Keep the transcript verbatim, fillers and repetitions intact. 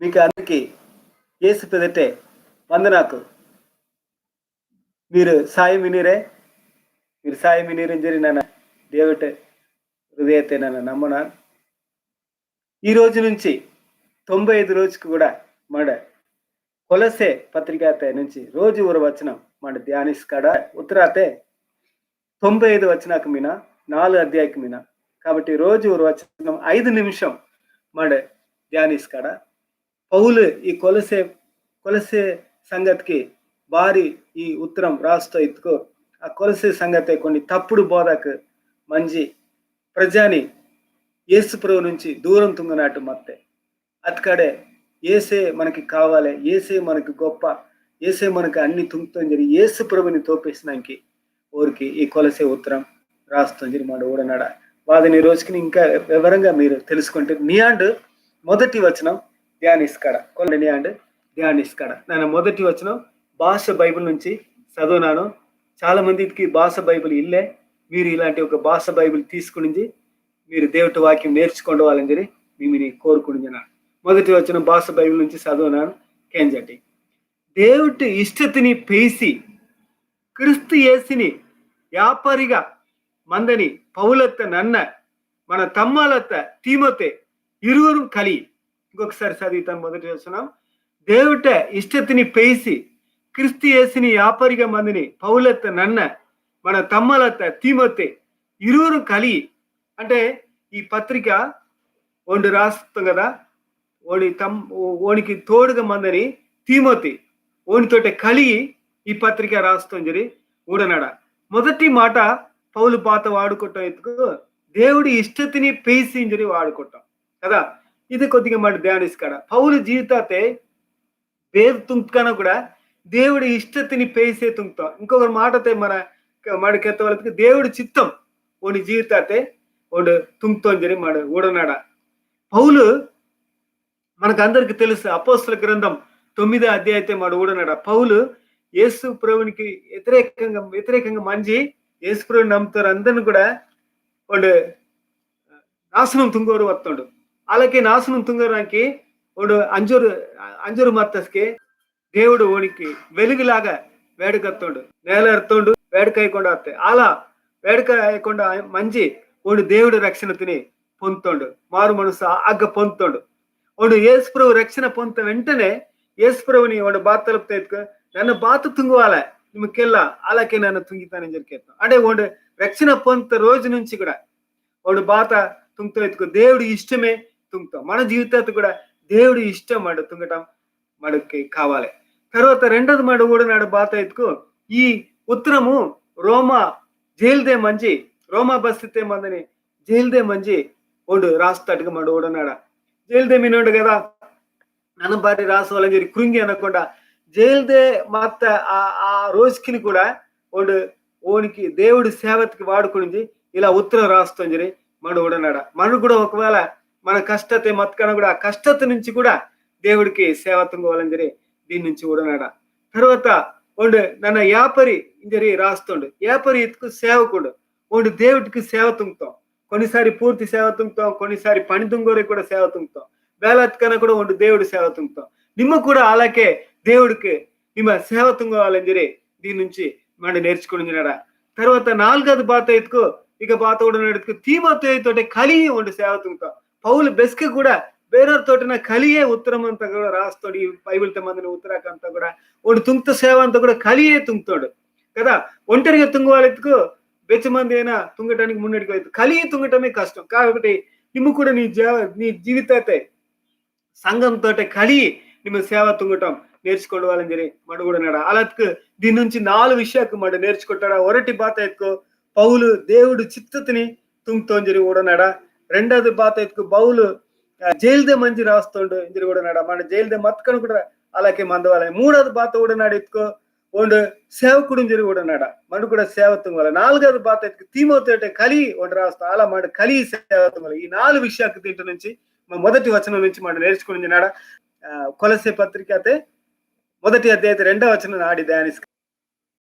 మీకు అందరికి యేసు పెదటే వందనాకు. మీరు సాయం వినిరే, మీరు సాయం వినిరింజరి నన్న దేవుటే హృదయతే నన్న నమ్మనా. ఈ రోజు నుంచి తొంభై ఐదు రోజుకు కూడా మన కొలసే పత్రికతే నుంచి రోజు ఒక వచనం మన ధ్యానిస్కాడ. ఉత్తరాతే తొంభై ఐదు వచనాకు మిన, నాలుగు అధ్యాయకు మిన. కాబట్టి రోజు ఒక వచనం ఐదు నిమిషం మన ధ్యానిస్కాడ. పౌలు ఈ కొలసే, కొలసే సంగతికి బారి ఈ ఉత్తరం రాస్తో ఇత్తుకో, ఆ కొలసే సంగతే కొన్ని తప్పుడు బోధకు మంజి ప్రజాని యేసు ప్రభు నుంచి దూరం తుంగనాటు మత్తే. అత్కడే ఏసే మనకి కావాలి, ఏసే మనకి గొప్ప, ఏసే మనకి అన్ని తుంగుతోంజరి యేసు ప్రభుని తోపేసినాంకి ఓరికి ఈ కొలసే ఉత్తరం రాస్తోంజరి మాడు ఊడనాడ. వాదని రోజుకి ఇంకా వివరంగా మీరు తెలుసుకుంటే నియాండు మొదటి వచనం ధ్యానిస్కాడ. కొల్ల నియాండు ధ్యానిస్కాడ. నన్న మొదటి వచనం భాష బైబిల్ నుంచి చదువునాను. చాలా మందికి భాష బైబిల్ ఇల్లే. మీరు ఇలాంటి ఒక భాష బైబిల్ తీసుకుని మీరు దేవుటి వాక్యం నేర్చుకోవాలని చెప్పి మిమ్మల్ని కోరుకుంటున్నాను. మొదటి వచనం భాష బైబిల్ నుంచి చదువునాను, కేంజటి. దేవుటి ఇష్టతిని పేసి క్రీస్తు యేసుని వ్యాపారిగా మందని పౌలత్త నన్న, మన తమ్మాలత్త తీమోతే ఇరువురు కలి. ఇంకొకసారి చదువుతాను మొదటి వచనం. దేవుట ఇష్టతిని పేసి క్రీస్తు యేసుని వ్యాపారిగా మందని పౌలత్త నన్న, మన తమ్మాలత్త తీమోతే ఇరువురు కలి. అంటే ఈ పత్రిక ఓండు రాస్తాం కదా, ఓని తమ్ ఓ- ఓనికి తోడుగా మందని తీమోతి, ఓనితోటే కలి ఈ పత్రిక రాస్తోంజరి ఊడనాడ. మొదటి మాట పౌలు బాత వాడుకుంటాం ఎత్తుకు దేవుడి ఇష్టతిని పేసి ఇంజరి వాడుకుంటాం కదా. ఇది కొద్దిగా మాట ధ్యానిస్కాడ. పౌలు జీవితాతే బేరు తుంగ్కన కూడా దేవుడి ఇష్టతిని పేసే తుంగ్తాం. ఇంకొక మాటతే మన మాట కెత్తవలకి దేవుడి చిత్తం ఓని జీవితాతే ఓండు తుంగ్తోంజరి మాడు ఊడనాడ. పౌలు మనకందరికి తెలుసు, అపోస్తుల గ్రంథం తొమ్మిదో అధ్యాయతే మాడు ఊడనాడ. పౌలు యేసు ప్రభునికి వ్యతిరేకంగా, వ్యతిరేకంగా మంజి యేసు ప్రభుని నమ్ముతారు అందరిని కూడా ఓండు నాశనం తుంగోరు వత్తోండు. అలాగే నాశనం తుంగోరానికి ఓండు అంజోరు, అంజోరు మత్తస్కే దేవుడు ఓనికి వెలుగులాగా వేడుకత్తోండు. నేల ఎర్తోండు, వేడుక అయ్యకుండా అత్తే. అలా వేడుక అయ్యకుండా మంజి ఓండు దేవుడు రక్షణతిని పొందుతోండు, మారు మనసు అగ్గ పొందుతోండు. ఓండు యేసు ప్రభు రక్షణ పొందిన వెంటనే యేసు ప్రభుని ఓండు బాత తలుపుతా ఎత్తుకు, నన్న బాత తుంగువాల నిమ్మకెళ్ళ, అలాగే నన్న తుంగితానని జరిగేస్తాం. అంటే ఓండు రక్షణ పొందిన రోజు నుంచి కూడా ఓండు బాత తుంగ్తో ఎత్తుకు దేవుడి ఇష్టమే తుంగ్తో. మన జీవితాతు కూడా దేవుడి ఇష్టం మాడు తుంగటం మనకి కావాలి. తర్వాత రెండోది మాడు ఊడనాడు బాత ఎత్తుకు ఈ ఉత్తరము రోమా జైల్దే మంజి, రోమా బస్తితే మందని జైల్దే మంజి ఓండు రాస్తాడుగా మాడు ఊడనాడ. జైల్దే మినోండు కదా, నన్న బారి రాసవాలని చెప్పి కృంగి అనకుండా జైల్దే మత్త ఆ, ఆ రోజుకిని కూడా ఓండు ఓనికి దేవుడి సేవకి వాడుకుని ఇలా ఉత్తరం రాస్తోంజరి మాడు ఊడనాడ. మనడు కూడా ఒకవేళ మన కష్టతే మత్కన కూడా ఆ కష్టత నుంచి కూడా దేవుడికి సేవ తుంగవాలని చెప్పి దీని నుంచి ఊడనాడ. తర్వాత ఓండు నన్న యాపరి ఇంజరి రాస్తోండు. యాపరి ఇత్తుకు సేవకుండు. ఓండు దేవుడికి సేవ తుంగ్తో. కొన్నిసారి పూర్తి సేవ తుంగ్తో, కొన్నిసారి పని తుంగోరే కూడా సేవ తుంగ్తో. బేలాత్కన కూడా ఓండు దేవుడు సేవ తుంగ్తో. నిమ్మ కూడా అలాగే దేవుడికి నిమ్మ సేవ తుంగవాలని చెప్పి దీని నుంచి మాడు నేర్చుకుని ఉన్నాడ. తర్వాత నాలుగోది బాత ఎత్తుకు, ఇక బాత కూడా ఎత్తుకు తీమోతి తోటే కలి ఓండు సేవ తుంగ్తో. పౌలు బెస్కె కూడా బేరోర్ తోటిన కలియే ఉత్తరం అంతా కూడా రాస్తోండు. ఈ బైబిల్ తే మందని ఉత్తరాకు అంతా కూడా ఓండు తుంగ్త సేవ అంతా కూడా కలియే తుంగ్తోండు కదా. ఒంటరిగా తుంగవాలెత్తుకు బెచ్చ మంది అయినా తుంగటానికి మున్నటికి వెళ్తు. కలియి తుంగటమే కష్టం. కాబట్టి నిమ్మ కూడా నీ జా-, నీ జీవితాతే సంఘంతోటే కలియి నిమ్మ సేవ తుంగటం నేర్చుకోవాలని చెప్పి మాడు ఊడనాడ. అలాగే దీని నుంచి నాలుగు విషయాకు మాడు నేర్చుకుంటాడ. ఒరటి బాత ఎత్తుకు పౌలు దేవుడు చిత్తతిని తుంగ్తోంజరి ఊడనాడ. రెండోది బాత ఎత్తుకు పౌలు, ఆ, జైల్దే మంజి రాస్తోండు ఇంజరి ఊడనాడ. మన జైల్దే మత్కన కూడా అలాగే మందవాలని. మూడోది బాత ఊడనాడు ఎత్తుకు ఓండు సేవకుండు ఇంజరి ఊడనాడ. మనడు కూడా సేవ తుంగవాల. నాలుగోది బాత ఎత్తుకు తీమోతి తోటే కలి ఓండు రాస్తో. అలా మనడు కలి సేవ తుంగవాల. ఈ నాలుగు విషయాకు దీంట్లో నుంచి మ-, మొదటి వచనం నుంచి మాడు నేర్చుకుని ఉన్నాడ. ఆ, కొలసే పత్రికతే మొదటి అధ్యాయతే రెండో వచనం నాడి ధ్యానిస్క.